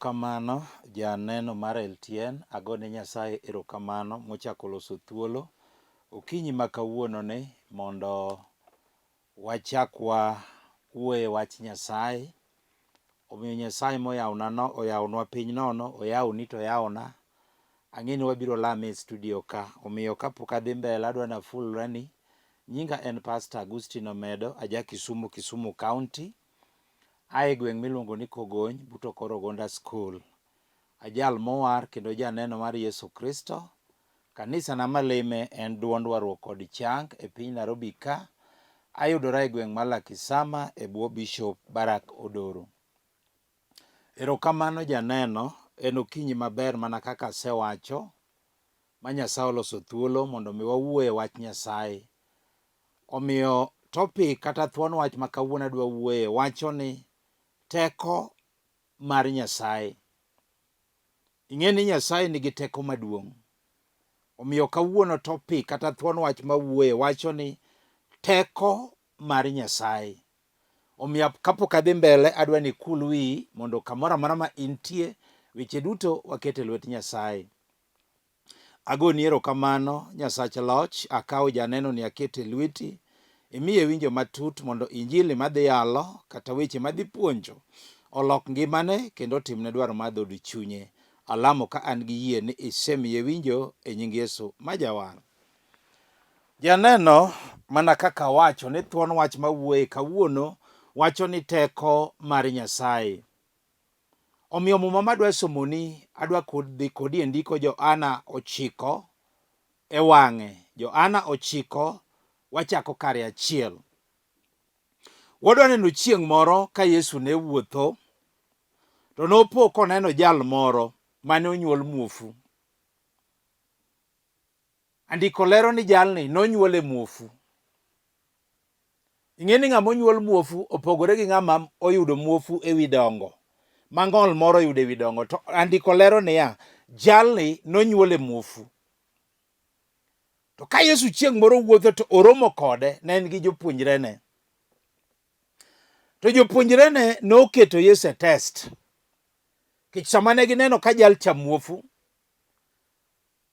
Erokamano janeno mar LTN, agone Nyasaye erokamano mochako oloso thuolo okinyi ma kawuono ni mondo wachak wawuoye wach Nyasaye. Omiyo Nyasaye moyawona no, oyawnwa piny nono, oyawni to oyawona. Ang'e ni wabiro lame e studio ka. Omiyo kapok adhi mbele adwa ni afulra ni nyinga en Pastor Agustino Omedo, aja Kisumu, Kisumu County. Ae gweng' miluongo ni Kogony but Okoro Ogonda School. Ajal mowar kendo janeno mar Yesu Kristo. Kanisana malime en Duond Warruok kod Chang e piny Nairobi ka. Ayudora e gweng' mar Lakisama e bwo Bishop Barack Odoro. Erokamano janeno, en okinyi maber mana kaka asewacho ma Nyasaye oloso thuolo mondo mi wawuo e wach Nyasaye. Omiyo topic kata thuon wach ma kawuono adwa wuoye wacho ni teko mar Nyasaye. Ing'e ni Nyasaye nigi teko maduong'. Omiyo kawuono topic kata thuon wach ma wuoye wacho ni teko mar Nyasaye. Omiyo kapok adhi mbele adwa ni ikul wiyi mondo kamoro amora ma intie weche duto waket e lwet Nyasaye. Agoni erokamano Nyasach loch, akawo janeno ni aketo e lweti, imiye winjo matut mondo injili madhi yalo kata weche madhi puonjo olok ngimane kendo otimne dwaro mar dhood chunye. Alamo ka an gi yie ni isemiye winjo e nying Yesu ma Jawar. Janeno mana kaka awacho ni thuon wach mawuoye kawuono wacho ni teko mar Nyasaye. Omiyo muma madwa somoni adwa dhi kodi e ndiko Johana ochiko e wang'e. Johana ochiko wachako kare achiel. Wadwa neno chieng' moro ka Yesu ne wuotho to nopo koneno jal moro mane onyuol muofu. Andiko lero ni jalni nonyuole muofu. Ing'e ni ng'ama onyuol muofu opogore gi ng'ama oyudo muofu e wi dongo. Ma ng'ol moro oyudo e wi dongo. To andiko lero niya, jalni nonyuole muofu. To ka Yesu chieng' moro wuotho to oromo kode, ne en gi jopuonjrene. To jopuonjrene noketo Yesu e test. Nikech sama ne gineno ka jal cha muofu,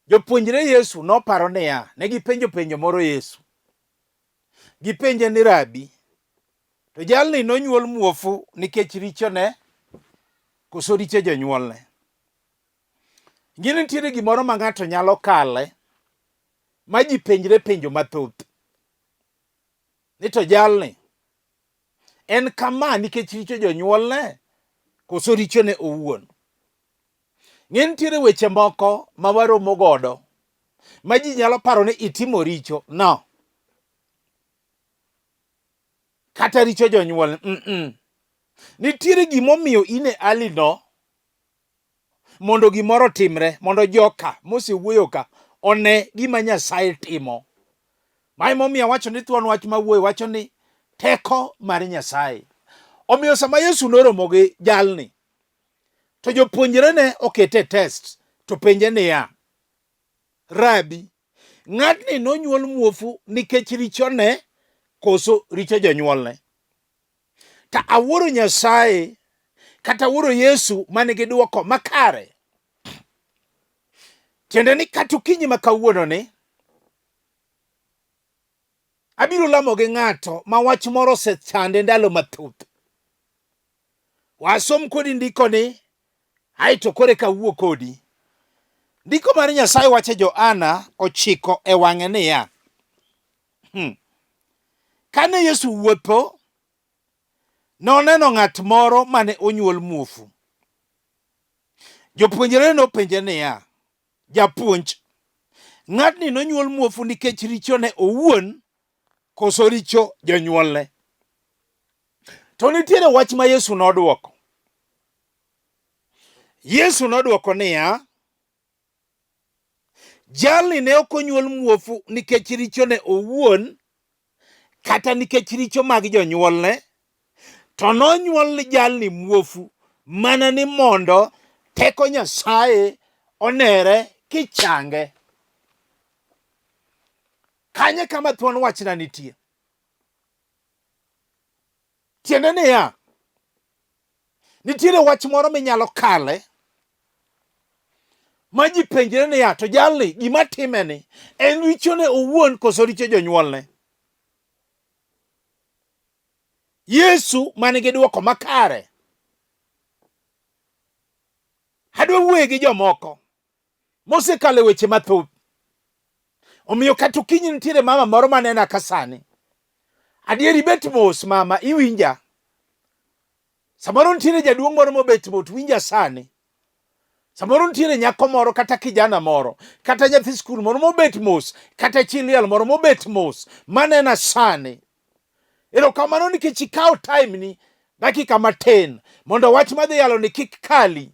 Jopuonjre Yesu noparo niya, ne gipenjo penjo moro Yesu. Gipenje ni Rabi, to jalni nonyuol muofu nikech richone koso richo jonyuolne? Ng'e ni nitiere gimoro ma ng'ato nyalo kale ma ji penjre penjo mathoth ni to jalni en kama nikech richo jonyuolne koso richone owuon? Ng'e nitiere weche moko ma waromo godo ma ji nyalo paro ni itimo richo. No. Kata richo jonyuol. Mm -mm. Nitiere gimomiyo in e ali no mondo gimoro otimre, mondo joka mosewuoyo ka one gima Nyasaye timo. Ma emomiyo awacho ni thuon wach ma wuoyo wacho ni teko mar Nyasaye. Omiyo sama Yesu noromo gi jalni, To jopuonjrene okete e test to penje niya, Rabi, ng'atni nonyuol muofu nikech richone koso richo jonyuolne? To awuoro Nyasaye kata awuoro Yesu manigi dwoko makare. Tiende ni kata okinyi ma kawuononi abiro lamo gi ng'ato ma wach moro osechande ndalo mathoth. Wasom kodi ndikoni aeto koro eka awuo kodi. Ndiko mar Nyasaye wacho e Johana ochiko e wang'e niya, Kane Yesu wuotho, noneno ng'at moro mane onyuol muofu. Jopuonjrene nopenje niya, Japuonj, ng'atni nonyuol muofu nikech richone owuon koso richo jonyuolne? To nitiere wach ma Yesu nodwoko. Yesu nodwoko niya, Jalni ne ok onyuol muofu nikech richone owuon kata nikech richo mag jonyuolne, to nonyuol jalni muofu mana ni mondo teko Nyasaye onere kichange. Kanye kama thuon wachna nitie? Tiende niya, Nitiere wach moro minyalo kale ma ji penjre niya, to jalni gima timeni en richone owuon koso richo jonyuolne? Yesu man gi dwoko makare. Adwa wuoye gi jomoko mosekalo e weche mathoth. Omiyo kata okinyi nitiere mama moro manena ka sani. Adier ibet mos mama, iwinja. Samoro nitiere jaduong' moro mobet mot winja sani. Samoro nitiere nyako moro kata kijana moro kata nyathi skul moro mobet mos kata chi liel moro mobet mos manena sani. Erokamano nikech ikawo time ni dakika matin mondo wach madhi yalo ni kik kali.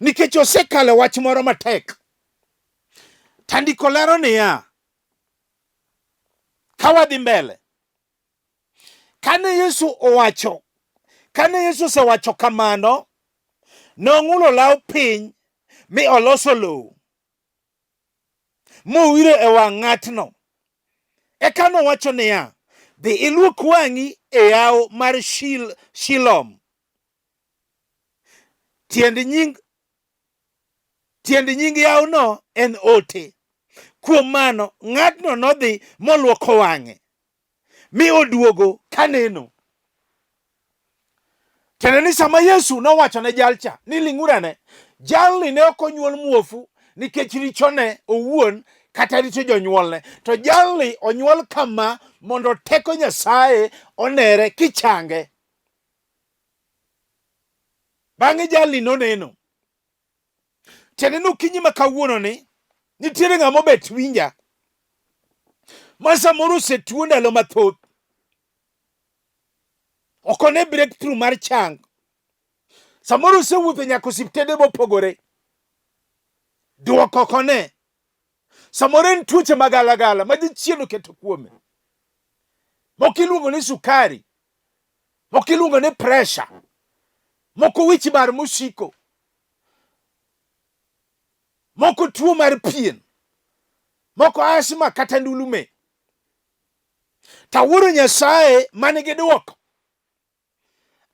Nikech osekalo wach moro matek. Tandiko lero niya, ka wadhi mbele, kane Yesu owacho, kane Yesu osewacho kamano, nong'ulo law piny mi oloso lowo mowiro e wang' ng'atno. Eka nowacho niya, dhi iluok wang'i e yawo mar Shilom. Tiend nying Tiend nying yawono en ote. Kuom mano, ng'atno nodhi moluoko wang'e, mi oduogo kaneno. Tiende ni sama Yesu nowacho ne jalcha ni ling'urane, jalni ne ok onyuol muofu nikech richone owuon kata richo jonyuolne, to jalni onyuol kama mondo teko Nyasaye onere kichange. Bang'e jalni noneno. Tiende ni okinyi ma kawuono ni nitiere ng'ama obet winja ma samoro osetuo ndalo mathoth ok one breakthrough mar chang. Samoro osewuotho nyaka osiptende mopogore, duoko ok one. Samoro en tuoche magalagala ma jachien oketo kuome, moko iluongo ni sukari, moko iluongo ni pressure, moko wich bar mosiko, moko tuo mar pien, moko asma kata ndulume. Tawuoro Nyasaye man gi dwoko.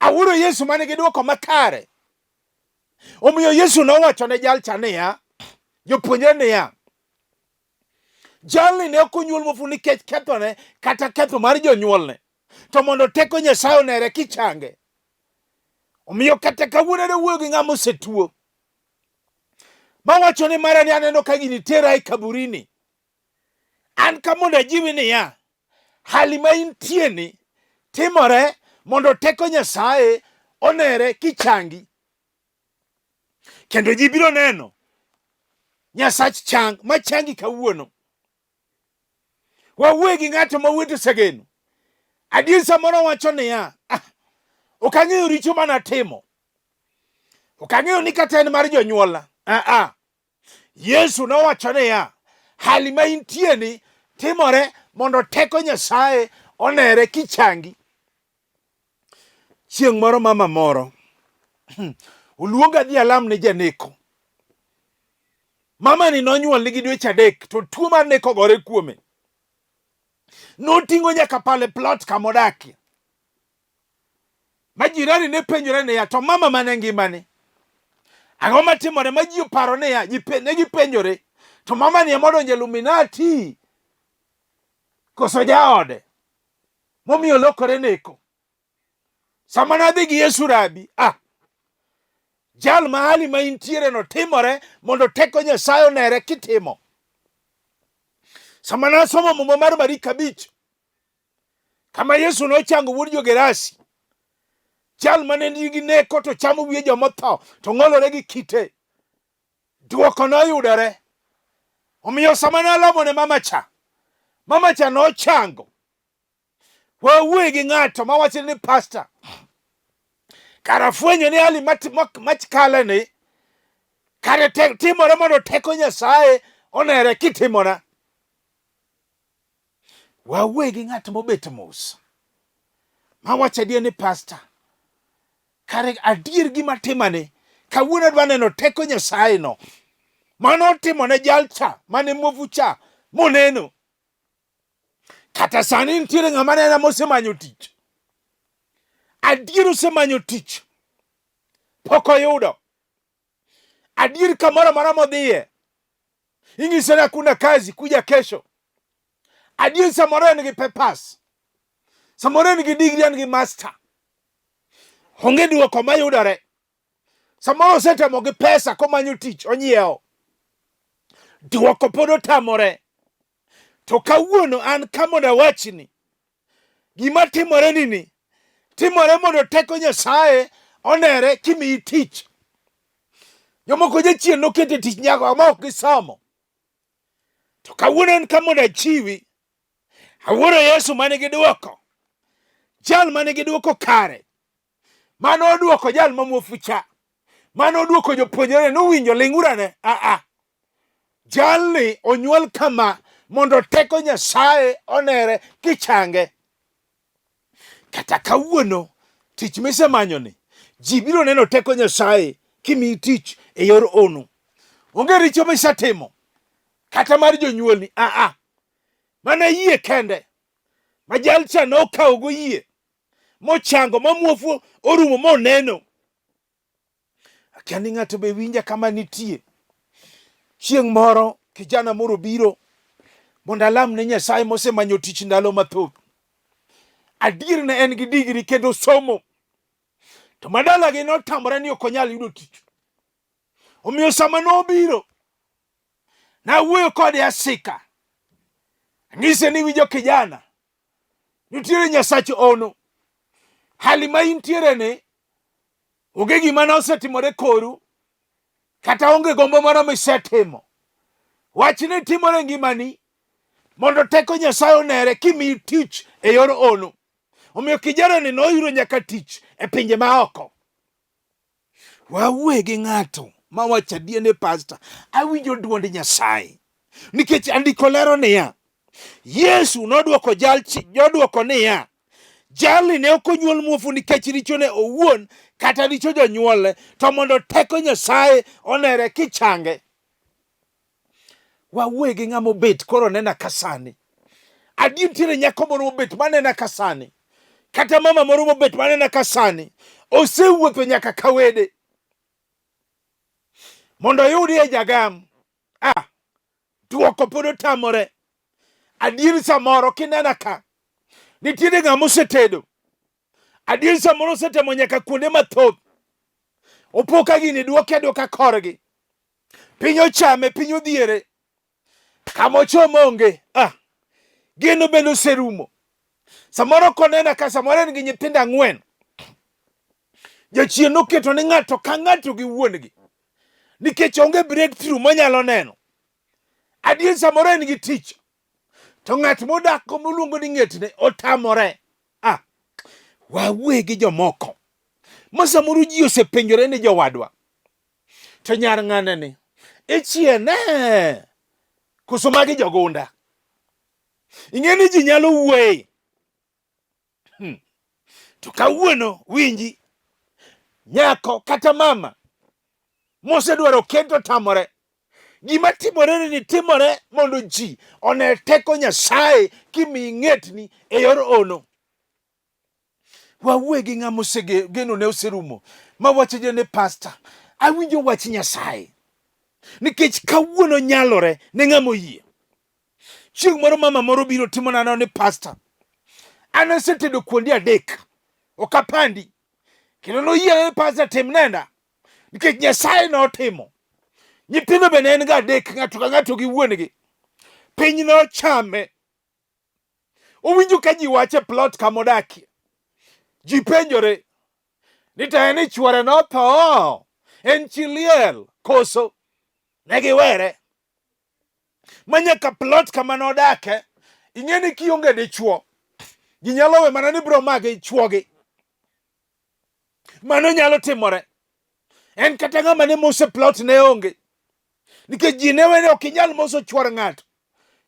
Awuoro Yesu man gi dwoko makare. Omiyo Yesu nowacho ne jalcha niya, jopuonjre niya, jalni ne ok onyuol muofu nikech kethone kata ketho mar jonyuolne, to mondo teko Nyasaye onere kichange. Omiyo kata kawuono adwa wuoyo gi ng'ama osetuo mawacho ni mara ni aneno ka gini tera e kaburini. An ka mondo ajiwi niya, hali ma intie ni timore mondo teko Nyasaye onere kichangi. Kendo ji biro neno Nyasach chang machangi kawuono. Wawuoye gi ng'ato ma wuote osegeno. Adier samoro wacho niya, ah, ok ang'eyo richo mane atimo. Ok ang'eyo ni kata en mar jonyuolna. Ah, ah. Yesu nowacho niya, hali ma intie ni timore mondo teko Nyasaye onere kichangi. Chieng' moro mama moro oluonga dhi alam ne janeko. Mama ni nonyuol nigi dweche 3 to tuo mar neko ogore kuome. Noting'o nyaka pale plot kama odakie. Ma jirani ne penjore niya, to mama mane ngimane? Ang'o matimore? Ma ji oparo niya, ji ne gipenjore, to mama ni ema odonjo e Illuminati koso jaode momiyo olokore neko? Sama nadhi gi Yesu Rabi, ah, jal ma hali ma intiere no timore mondo teko Nyasaye onere kitimo. Sama nasomo Muma mar Mariko 5, kama Yesu nochango wuod jo-Gerasi, jal mane nigi neko to chamo wiye joma otho to ng'olore gi kite, dwoko noyudore. Omiyo sama nalamo ne mama cha, mama cha nochango. Wawuoye gi ng'ato mawacho ni pasta, kara fwenyo ni hali machkale ni kare timore mondo teko Nyasaye onere kitimona. Wawuoye gi ng'at mobet mos mawacho adier ni pasta, kare adier gima timani kawuono adwa neno teko Nyasaye no mano otimo ne jalcha mane muofu cha moneno. Kata sani nitiere ng'ama nena mosemanyo tich. Adier osemanyo tich, pok oyudo. Adier kamoro amora modhiye, inyise ni hakuna kazi, kuja kesho. Adier samoro en gi papers, samoro en gi degree, en gi master, onge duoko mayudore. Samoro osetemo gi pesa komanyo tich, onyiewo, duoko pod otamore. To kawuono an ka mondo awachni, gima timore ni ni timore mondo teko Nyasaye onere kimiyi tich. Jomoko jachien noketo e tich nyako ma ok gisomo. To kawuono en ka mondo achiwi. Awuoro Yesu mane gi dwoko. Jal mane gi dwoko kare. Mano odwoko jal ma muofu cha. Mano odwoko jopuonjre nowinjo ling'urane. A a. Jalni onyuol kama mondo teko Nyasaye onere kichange. Kata kawuono tich misemanyoni ji biro neno teko Nyasaye kimiyi tich e yor ono. Onge richo misetimo kata mar jonyuolni. A a. Mana yie kende ma jalcha nokawogo yie mochango ma muofu orumo moneno. Akia ni ng'ato be winja kama nitie. Chieng' moro kijana moro biro mondo alam ne Nyasaye mosemanyo tich ndalo mathoth. Adier ne en gi digri kendo somo. To madalagi notamore ni ok onyal yudo tich. Omiyo sama nobiro, nawuoyo kode asika. Anyise ni winjo kijana, nitiere Nyasach ono. Hali ma intiere ni onge gima nosetimore koru, kata onge gombo moro misetimo. Wachni timore e ngimani mondo teko Nyasaye onere kimiyi tich e yor ono. Omiyo kijanani noyudo nyaka tich e pinje maoko. Wawuoye gi ng'ato ma wacho adier ni pasta, awinjo duond Nyasaye. Nikech andiko lero niya, Yesu nodwoko jal nodwoko niya, jalni ne ok onyuol muofu nikech richone owuon kata richo jonyuolne, to mondo teko Nyasaye onere kichange. Wawuoye gi ng'ama obet koro nena ka sani. Adier nitiere nyako moro mobet manena ka sani, kata mama moro mobet manena ka sani, osewuotho nyaka kawede mondo oyudie jagam. Ah, duoko pod otamore. Adier samoro kinena ka nitiere ng'ama osetedo. Adier samoro osetemo nyaka kuonde mathoth. Opo ka gini duoke aduoka korgi. Piny ochame, piny odhiere. Kama ochomo onge. Ah, geno bende oserumo. Samoro konena ka samoro en gi nyithindo ang'wen. Jachien noketo ni ng'ato ka ng'ato gi wuon-gi. Nikech onge breakthrough monyalo neno. Adier samoro en gi tich. To ng'at modak go moluongo ni ng'etne otamore. Ah, wawuoye gi jomoko. Ma samoro ji osepenjore ni jowadwa. To nyar ng'ane ni ichiene koso magi jogunda. Ing'e ni ji nyalo wuoye. To kawuono winji nyako kata mama mosedwaro kend to tamore. Gima timore ni timore mondo ji one teko Nyasaye kimiyi ng'etni e yor ono. Wawuoye gi ng'ama geno ne oserumo ma wacho ni pasta, awinjo wach Nyasaye nikech kawuono nyalore ne ng'ama oyie. Chieng' moro mama moro biro timo nano ni pasta, an asetedo kuonde adek, ok apandi. Kendo noyiena ni pasta tim nenda nikech Nyasaye notimo. Nyithindo be ne en ga adek, ng'ato ka ng'ato gi wuon-gi. Piny nochame. Owinjo ka ji wacho e plot kama odakie. Ji penjore ni to en ni chwore notho, en chi liel koso ne giwere. Ma nyaka plot kama nodake, ing'e ni kionge dichuo, ji nyalo we mana ni biro magi chuogi. Mano nyalo timore. En kata ng'ama ne mose plot ne onge. Nikech ji ne wene ok inyal moso chuor ng'ato.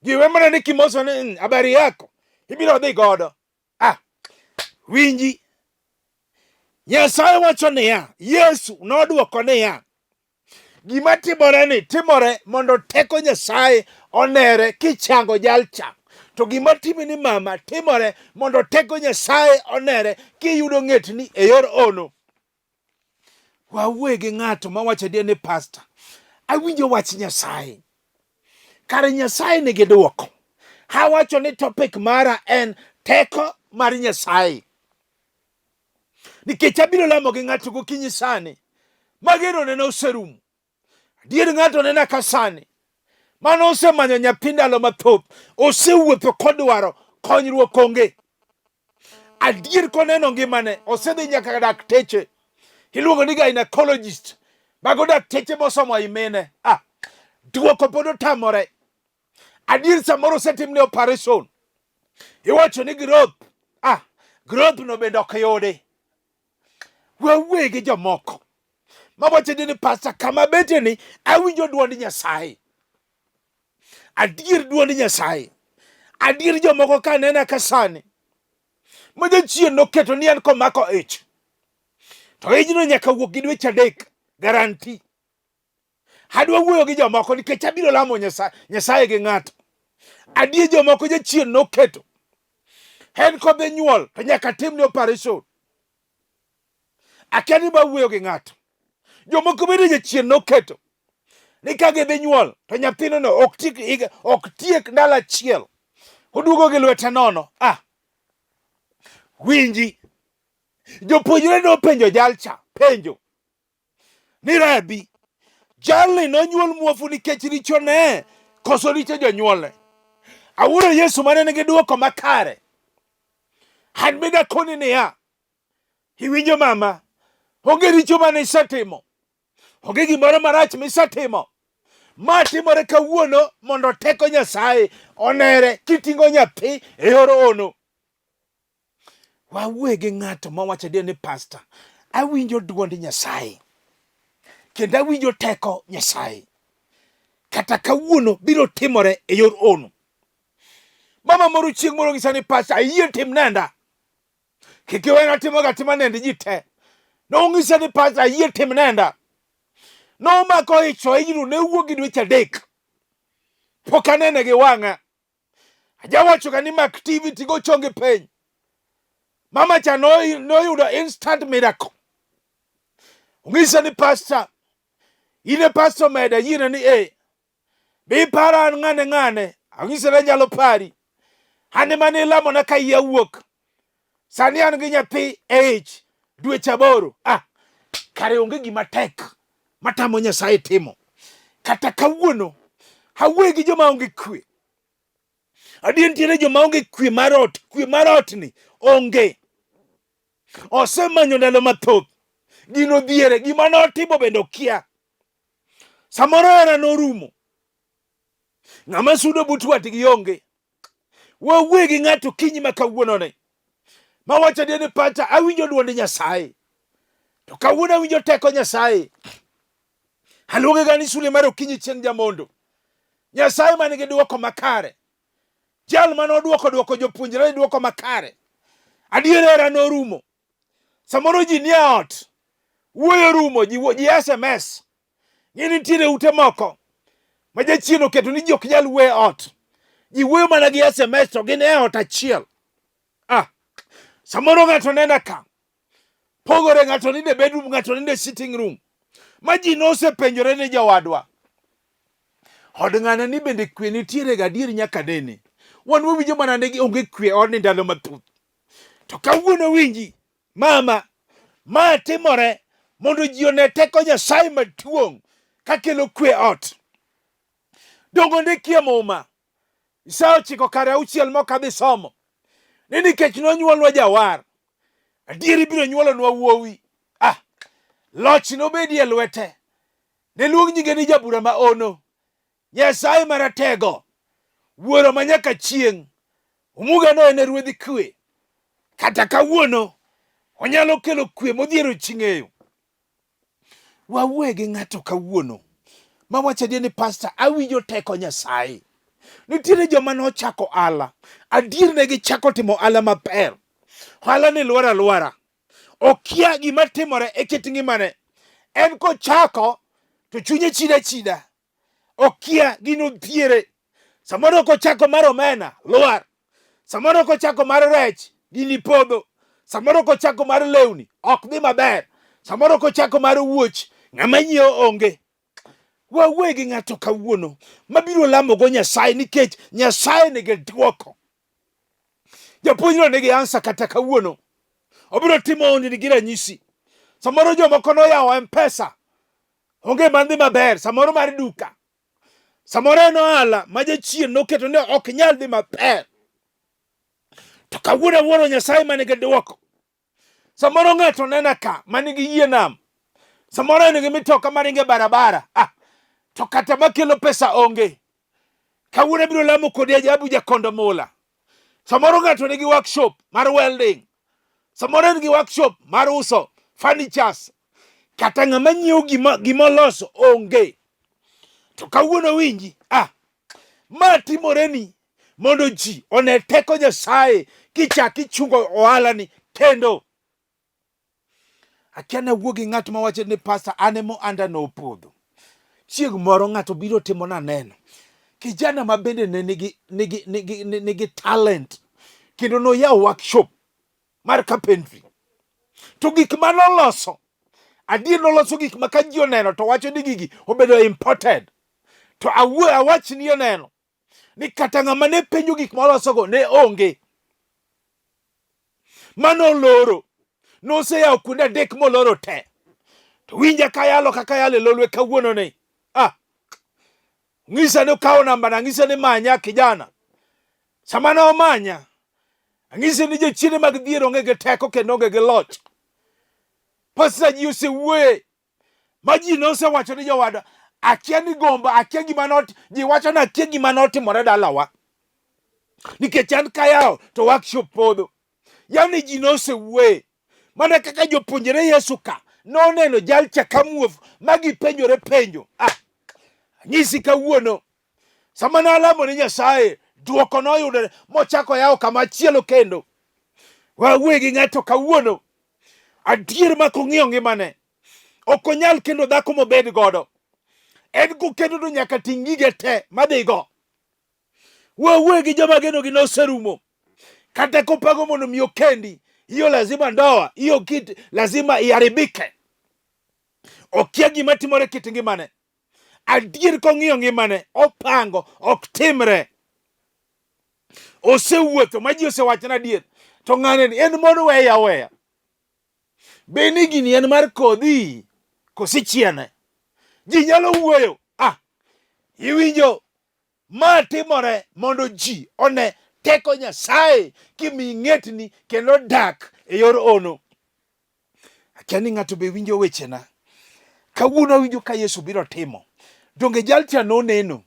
Ji we mana ni kimoso ni habari yako ibiro dhi godo. Ah, winji. Nyasaye wacho niya, Yesu nodwoko niya, gima timore ni timore mondo teko Nyasaye onere kichango jalcha. To gima timi ni mama timore mondo teko Nyasaye onere kiyudo ng'etni e yor ono. Wawuoye gi ng'ato mawacho adier ni pasta, awinjo wach Nyasaye. Kare Nyasaye nigi dwoko. Awacho ni topic mara en teko mar Nyasaye. Nikech abiro lamo gi ng'ato gokinyi sani, mageno nene oserumo. Adier ng'ato nena ka sani mano osemanyo nyathi ndalo mathoth, osewuotho kodwaro konyruok onge. Adier koneno ngimane, osedhi nyaka dakteche iluongo ni gynecologist, mago dakteche mosomo i mine. Ah, duoko pod otamore. Adier samoro osetimne operation, iwacho ni growth. Ah, growth no bende ok yudi. Wawuoye gi jomoko mawacho ni pasta, kama bete ni awinjo duond Nyasaye. Adier duond Nyasaye. Adier jomoko ka nena ka sani ma jachien noketo ni en komako ich to ijno nyaka wuok gi dweche adek garanti. Adwa wuoyo gi jomoko nikech abiro lamo Nyasaye gi ng'ato. Adier jomoko jachien noketo en kodhi nyuol to nyaka timne operation. Akia ni bawuoyo gi ng'ato. Jomoko bende jachien noketo ni ka gidhi nyuol to nyathino no ok tiek higa, ok tiek ndalo achiel. Oduogo gi lwete nono. Ah. Winji. Jopuonjre nopenjo jalcha penjo ni rabi, jalni nonyuol muofu nikech richone koso richo jonyuolne? Awuoro Yesu mane nigi dwoko makare. An bende akoni niya, iwinjo mama, onge richo mane isetimo, onge gimoro marach misetimo. Ma timore kawuono mondo teko Nyasaye onere kiting'o nyathi e yor ono. Wawuoye gi ng'ato mawacho adier ni pasta, awinjo duond Nyasaye kendo awinjo teko Nyasaye. Kata kawuono biro timore e yor ono. Mama moro chieng' moro ng'isa ni pasta, ayie tim nenda. Kik iwena timoga tima nend ji te. Nong'isa ni pasta, ayie tim nenda. Nomako ich to ijno ne wuok gi dweche adek. Pok anene gi wang'a. Ajawacho ga ni mak TV tigo chongi piny. Mama cha noyudo instant miracle. Ong'isa ni pastor, in e pastor meda yiene ni eh. Be ipara an ng'ane ng'ane? Ang'ise ni anyalo pari. An ema ne ilamona ka iya wuok. Sani an gi nyathi e ich dweche aboro. Ah, kare onge gima tek matamo Nyasaye timo. Kata kawuono awuoyo gi joma onge kwe. Adier nitiere joma onge kwe mar ot, kwe mar otni onge. Osemanyo ndalo mathoth. Gino dhiere, gima notimo bende okia. Samoro hera norumo. Ng'ama sudo but watgi onge. Wawuoye gi ng'ato kinyi ma kawuononi. Mawacho adier ni pacha awinjo duond Nyasaye. To kawuono awinjo teko Nyasaye. Aluonge ga ni sule mar okinyi chieng' jamondo. Nyasaye man gi dwoko makare. Jal mane odwoko dwoko jopuonjre dwoko makare. Adier hera norumo. Samoro ji nie ot, wuoyo rumo, ji, ji SMS. Ni nitiere ute moko ma jachien oketo ni ji ok nyal wuoyo e ot. Ji wuoyo mana gi SMS to gin e ot achiel. Ah, samoro ng'ato nena ka pogore, ng'ato ninde e bedroom, ng'ato ninde e sitting room. Ma ji nosepenjore ni jowadwa, od ng'ane ni bende kwe nitiere ga adier nyaka nene. Wan wawinjo mana ni onge kwe odni ndalo mathoth. To kawuono winji, mama, ma timore mondo ji one teko Nyasaye maduong' kakelo kwe ot. Dongo ndikie Muma, Isaya ochiko kare auchiel mok adhi somo, ni nikech nonyuolwa jawar, adier ibiro nyuolonwa wuowi. Ah, loch nobedi e lwete. Ne luong nyinge ni jabura ma ono, Nyasaye Maratego, Wuoro ma nyaka chieng', Omugano en e ruodh kwe. Kata kawuono, onyalo kelo kwe modhiero chi ng'eyo. Wawuoye gi ng'ato kawuono ma wacho adier ni pasta, awinjo teko Nyasaye. Nitiere joma nochako ohala, adier ne gichako timo ohala maber. Ohala ni lwar alwara. Okia gima timore e kit ngimane. En kochako to chunye chida chida. Okia gino dhiere. Samoro kochako mar omena, lwar. Samoro kochako mar rech, gini podho. Samoro kochako mar lewni, ok dhi maber. Samoro kochako mar wuoch, ng'ama nyiewo onge. Wawuoye gi ng'ato kawuono mabiro lamogo Nyasaye nikech Nyasaye nigi dwoko. Japuonjno nigi ansa kata kawuono. Obiro timo honni gi ranyisi. Samoro jomoko noyawo M-Pesa, onge man dhi maber, samoro mar duka. Samoro en ohala ma jachien noketo ni ok nyal dhi maber. To kawuono awuoro Nyasaye ma nigi dwoko. Samoro ng'ato nena ka ma nigi yie nam. Samoro en gi mitoka maringo e barabara. Ah, to kata makelo pesa onge. Kawuono abiro lamo kodi ajabu jakondo mula. Samoro ng'ato nigi workshop mar welding. Samoro en gi workshop mar uso furnitures. Kata ng'ama nyiewo gima gima oloso onge. To kawuono winji, ah, ma timoreni mondo ji one teko Nyasaye kichak ichungo ohalani kendo. Akia nawuo gi ng'at ma wacho ni pasta an ema ohanda nopodho. Chieng' moro ng'ato biro timona neno. Kijana ma bende ne nigi, nigi, nigi, nigi talent kendo noyawo workshop mar carpentry. To gik ma noloso, adier noloso gik ma ka ji oneno to wacho ni gigi obedo imported. To awuo awach ni oneno ni kata ng'ama ne penjo gik molosogo ne onge. Mano oloro. Noseyawo kuonde adek moloro te. To winja kayalo kaka yalo e lolwe kawuono ni. Ah. Ng'isa ni okawo nambana, ng'isa ni manya kijana. Sama ne omanya, ang'ise ni jochiende mag dhier onge gi teko kendo onge gi loch. Pasta ji osewuoye ma ji nosewacho ni jowadwa akia ni gombo akia gima not ji wacho ni akia gima notimore dalawa nikech an kayawo to workshop podho. Yani ji nosewuoye mana kaka jopuonjre Yesu ka noneno jalcha ka muofu ma gipenjore penjo. Ah, anyisi kawuono sama nalamo ni Nyasaye dwoko noyudore mochako yawo kama chielo kendo. Wawuoye gi ng'ato kawuono adier ma kong'iyo ngimane ok onyal kendo dhako mobed godo en kokendo to nyaka ting' gige te madhigo. Wawuoye gi joma genogi noserumo kata kopango mondo mi okendi, hiyo lazima ndoa hiyo kit lazima iharibike. Okia gima timore kit ngimane. Adier kong'iyo ngimane opango ok timre. Osewuotho ma ji osewachone adier to ng'ane ni en mon weye aweya. Be ni gini en mar kodhi koso ichiene? Ji nyalo wuoyo. Ah, iwinjo ma timore mondo ji one teko Nyasaye kimi ng'etni kendo dak e yor ono. Akia ni ng'ato be winjo wechena. Kawuono awinjo ka Yesu biro timo. Donge jalcha noneno?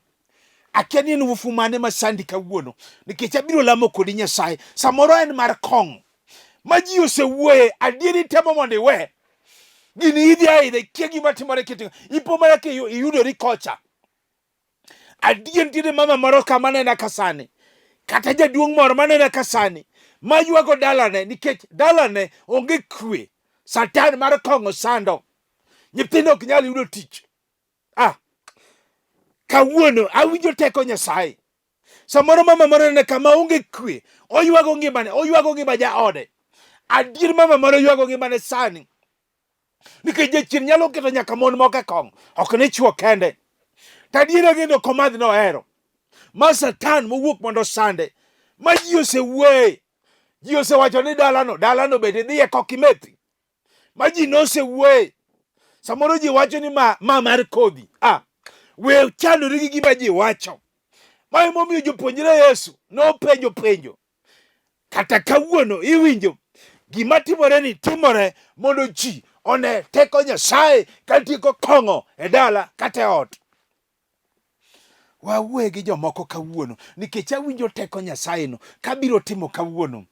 Akia ni en wufu mane ma sandi kawuono nikech abiro lamo kodi Nyasaye. Samoro en mar kong'o ma ji osewuoye, adieri temo mondo iwe. Gini idhi aidha, ikia gima timore kit ipo mana ka iyudori kocha. Adier nitiere mama moro ka manena ka sani, kata jaduong' moro manena ka sani ma ywago dalane nikech dalane onge kwe. Satan mar kong'o sando. Nyithindo ok nyal yudo tich. Ah, kawuono awinjo teko Nyasaye. Samoro mama moro nene kama onge kwe, oywago ngimane, oywago ngima jaode. Adier mama moro ywago ngimane sani. Nikech jachien nyalo keto nyaka mon moko e kong'o, ok ni chwo kende. To adier ageno ok omadh nohero. Ma Satan mowuok mondo osande, ma ji osewuoye. Ji osewacho ni dalano, dalano bende idhiye kok imethi. Ma ji nosewuoye. Samoro ji wacho ni ma, ma mar kodhi. Ah, we chandori gi gima ji wacho. Ma emomiyo jopuonjre Yesu nopenjo penjo. Kata kawuono iwinjo gima timore ni timore mondo ji one teko Nyasaye katieko kong'o e dala kata e ot. Wawuoye gi jomoko kawuono nikech awinjo teko Nyasaye no kabiro timo kawuono.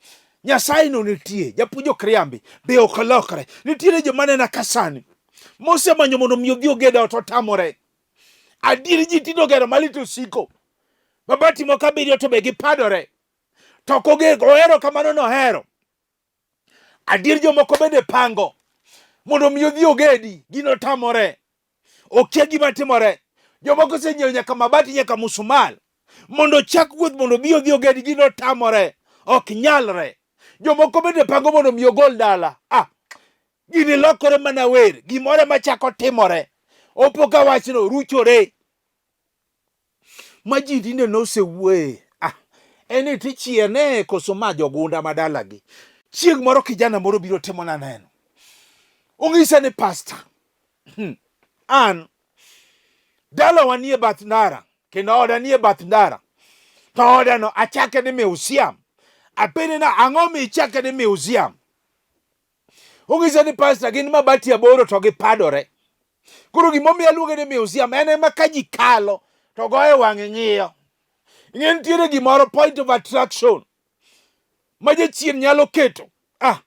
Nyasaye no nitie, japuonj ok riambi, be ok olokre. Nitiere joma nena ka sani mosemanyo mondo mi odhi oged ot otamore. Adier ji tinde ogero malit osiko. Mabati moko abiriyo to be gipadore. To ok ohero kamano nohero. Adier jomoko bende pango mondo mi odhi ogedi, gino tamore. Okia gima timore. Jomoko osenyiewo nyaka mabati nyaka musumal. Mondo ochak wuoth mondo obi odhi oged gino otamore. Ok nyalre. Jomoko bende pango mondo mi ogol dala. Ah, gini lokore mana wer. Gimoro ema chako timore. Opo ka wachno ruchore. Ma ji tinde nosewuoye. Ah, en ni tichierne koso ma jogunda ma dalagi. Chieng' moro kijana moro biro timona neno. Onyisa ni pasta, an dalawa nie bath ndara kendo oda nie bath ndara. To odano achake ni museum. Apenje na ang'o michake ni museum? Onyisa ni pasta gin mabati aboro to gipadore. Koro gimomiyo aluonge ni museum en ema ka ji kalo to goye wang'e ng'iyo. Ing'e nitiere gimoro point of attraction ma jachien nyalo keto. Ah,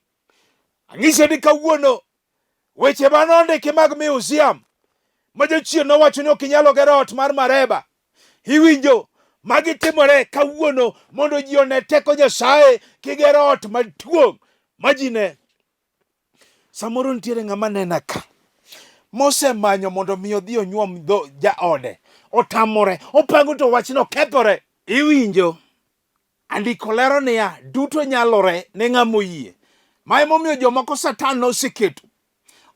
anyise ni kawuono weche ma nondiki mag museum ma jachien nowacho ni ok inyalo gero ot mar Mareba. Iwinjo magi timore kawuono mondo ji one teko Nyasaye kigero ot maduong' ma ji ne. Samoro nitiere ng'ama nena ka mosemanyo mondo mi odhi onyuom jaode, otamore, opango to wachno kethore. Iwinjo andiko lero niya, duto nyalore ne ng'ama oyie. Ma emomiyo jomoko Satan noseketo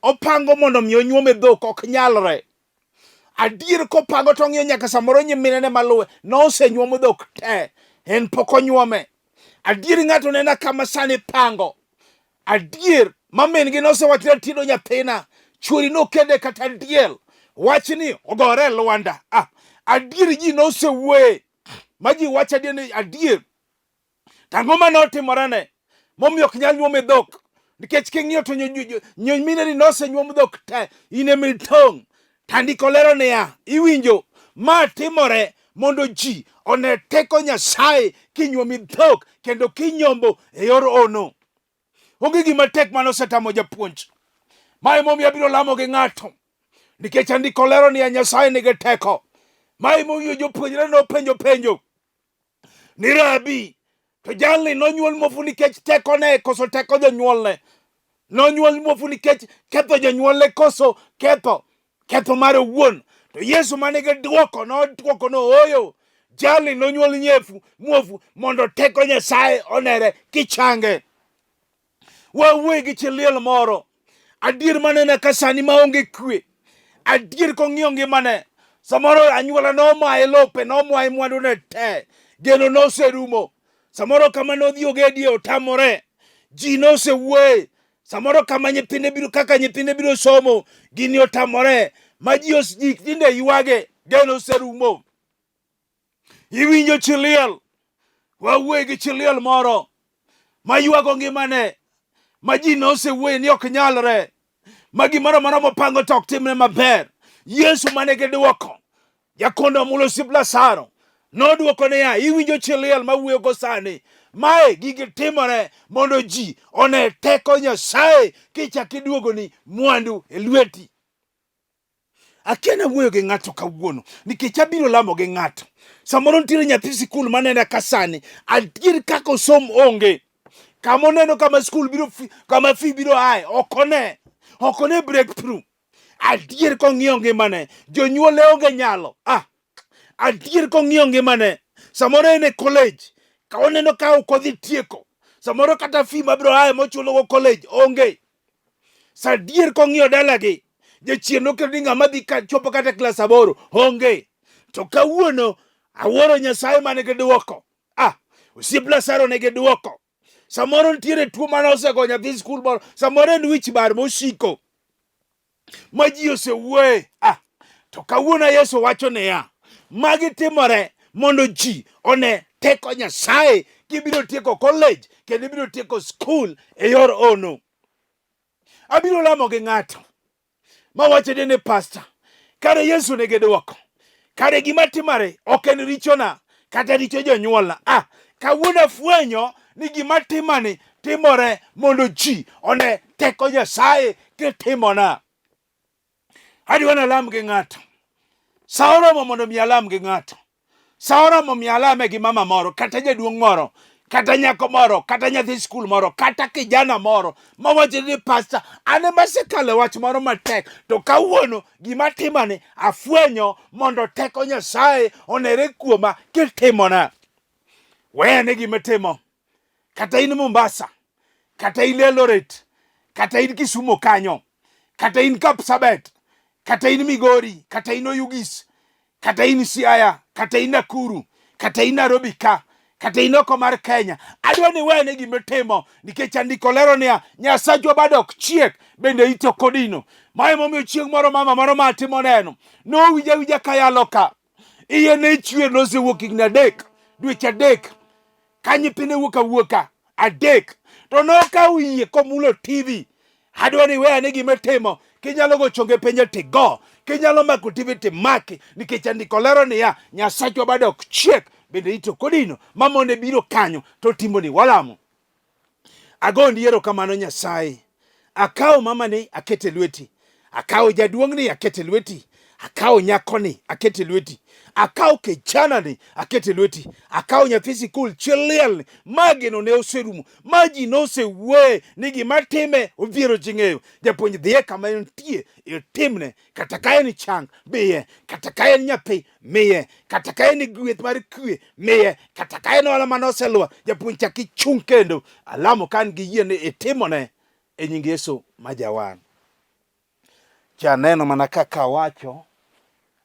opango mondo mi onyuome dhok ok nyalre. Adier kopango to ong'iyo nyaka samoro nyiminene maluwe nosenyuomo dhok te, en pok onyuome. Adier ng'ato nena kama sani pango. Adier ma min gi nosewacho ni atiedo nyathina, chuori nokende kata diel. Wachni ogore e lwanda. Ah, adier ji nosewuoye ma ji wacho adier ni adier. To ang'o ma notimorene momiyo ok nyal nyuome dhok? Nikech king'iyo to nyimineni nosenyuom dhok te, in ema itong'. To andiko lero niya, iwinjo, ma timore mondo ji one teko Nyasaye kinyuomi dhok kendo kinyombo e yor ono. Onge gima tek mane osetamo japuonj. Ma emomiyo abiro lamo gi ng'ato. Nikech andiko lero niya, Nyasaye nigi teko. Ma emomiyo jopuonjre nopenjo penjo ni Rabi, to jalni nonyuol muofu nikech tekone koso teko jonyuolne? Nonyuol muofu nikech ketho jonyuolne koso ketho ketho mare owuon? To Yesu mane gi dwoko nodwoko no ooyo, jalni nonyuol nyefu muofu mondo teko Nyasaye onere kichange. Wawuoye gi chi liel moro adier manene ka sani maonge kwe adier kong'iyo ngimane samoro anyuola nomaye lope nomaye mwandune te geno noserumo samoro kama nodhi ogedie otamore ji nosewuoye samoro kama nyithinde biro kaka nyithinde biro somo gini otamore ma ji ji tinde ywage geno oserumo Iwinjo chi liel, wawuoye gi chi liel moro ma ywago ngimane, ma ji nosewuoye ni ok nyalre, ma gimoro amora mopango to ok timre maber. Yesu mane gi dwoko, jakondo omulo osiep Lazaro, nodwoko niya, iwinjo chi liel ma wuoyogo sani, mae gigi timore mondo ji one teko Nyasaye kichak iduogoni mwandu e lweti. Akia nawuoyo gi ng'ato kawuono nikech abiro lamo gi ng'ato. Samoro nitiere nyathi sikul manena ka sani, adier kaka osom onge. Kama oneno kama skul biro kama fee biro aye, ok one. Ok one breakthrough. Adier kong'iyo ngimane, jonyuolne onge nyalo. Ah, adier kong'iyo ngimane, samoro en e college, ka oneno ka ok odhi tieko. Samoro kata fee mabiro aye mochulogo college onge. Sadier kong'iyo dalagi, jachien noketo ni ng'ama dhi ka chopo kata klas aboro onge. To kawuono awuoro Nyasaye man gi dwoko. Ah, osiep Lazaro nigi dwoko. Samoro nitiere tuo mane osego nyathi skul moro, samoro en wich bar mosiko ma ji osewuoye. Ah, to kawuono Yesu wacho niya, magi timore mondo ji one teko Nyasaye kibiro tieko college kendo ibiro tieko skul e yor ono. Abiro lamo gi ng'ato ma wacho ni pasta, kare Yesu nigi dwoko, kare gima timore ok en richona kata richo jonyuolna. Ah, kawuono afwenyo ni gima timani timore mondo ji one teko Nyasaye kitimona. Adwa nalam gi ng'ato. Sa oromo mondo mi alam gi ng'ato. Sa oromo mi alame gi mama moro kata jaduong' moro Kata nyako moro, kata nyathi skul moro, kata kijana moro mawacho ni pasta, an ema asekalo e wach moro matek, to kawuono gima timani afwenyo mondo teko Nyasaye onere kuoma kitimona. Weyane gima itimo. Kata in Mombasa, kata in Eldoret, kata in Kisumu kanyo, kata in Kapsabet, kata in Migori, kata in Oyugis, kata in Siaya, kata in Nakuru, kata in Nairobi ka, kata in oko mar Kenya, adwa ni wene gima itimo nikech andiko lero niya, Nyasachwa bado ok chiek, bende ite ok odino. Ma emomiyo chieng' moro mama moro ma atimo neno, nowinja awinja kayalo ka, iye ne chwer nosewuok higni adek, dweche adek, ka nyithinde wuok awuoka adek to nokawo yie komulo TV. Adwa ni iwe ane gima itimo. Kinyalo go chonge piny tigo, kinyalo mako TV timaki, nikech andiko lero niya, Nyasachwa bado ok chiek, bende ite ok odino, mamone biro kanyo to timoni walamo. Agondi erokamano Nyasaye. Akawo mamani akete lweti. Akawo jaduong'ni akete lweti. Akawo nyakoni akete lweti. Akawo kijanani akete lweti. Akawo nyathi sikul chi lielni. Ma geno ne oserumo. Ma ji nosewuoye ni gima time odhiero ji ng'eyo. Japuonj dhiye kama entie itimne. Kata ka en chang miye. Kata ka en nyathi miye. Kata ka en gweth mar kwe miye. Kata ka en ohala mane oselwar japuonj chak ichung' kendo. Alamo ka an gi yie ni itimone e nying Yesu ma Jawar. Janeno mana kaka awacho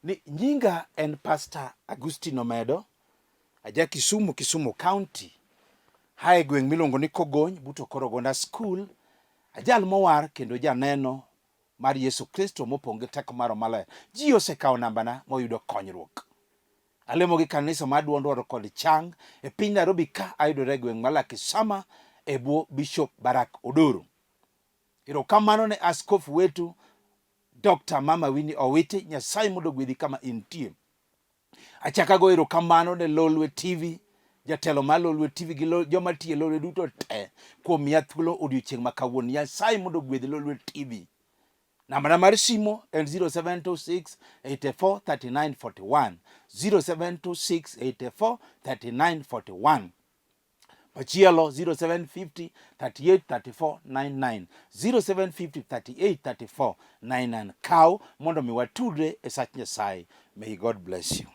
ni nyinga en Pastor Agustino Omedo, aja Kisumu, Kisumu County, hae gweng' miluongo ni Kogony but Okorogonda School, ajal mowar kendo janeno mar Yesu Kristo mopong' gi teko mar Roho Maler. Ji osekawo nambana moyudo konyruok. Alemo gi kanisa mar duond Waro kod Chang e piny Nairobi ka ayudore e gweng' ma Lakisama e bwo Bishop Barak Odoro. Erokamano ne askofu wetu Dr. Mama Winnie Owiti, Nyasaye mondo ogwedhi kama intie. Achako ago erokamano ne Lolwe TV, jatelo mar Lolwe TV gi joma tiyo e Lolwe duto te kuom miya thuolo odiochieng' ma kawuono. Nyasaye mondo ogwedh Lolwe TV. Nambana mar simo en 0726 84 39 41. 0726 84 39 41. Machielo 0750 38 34 99. 0750 38 34 99. Kaw mondo mi watudre e sach Nyasaye. May God bless you.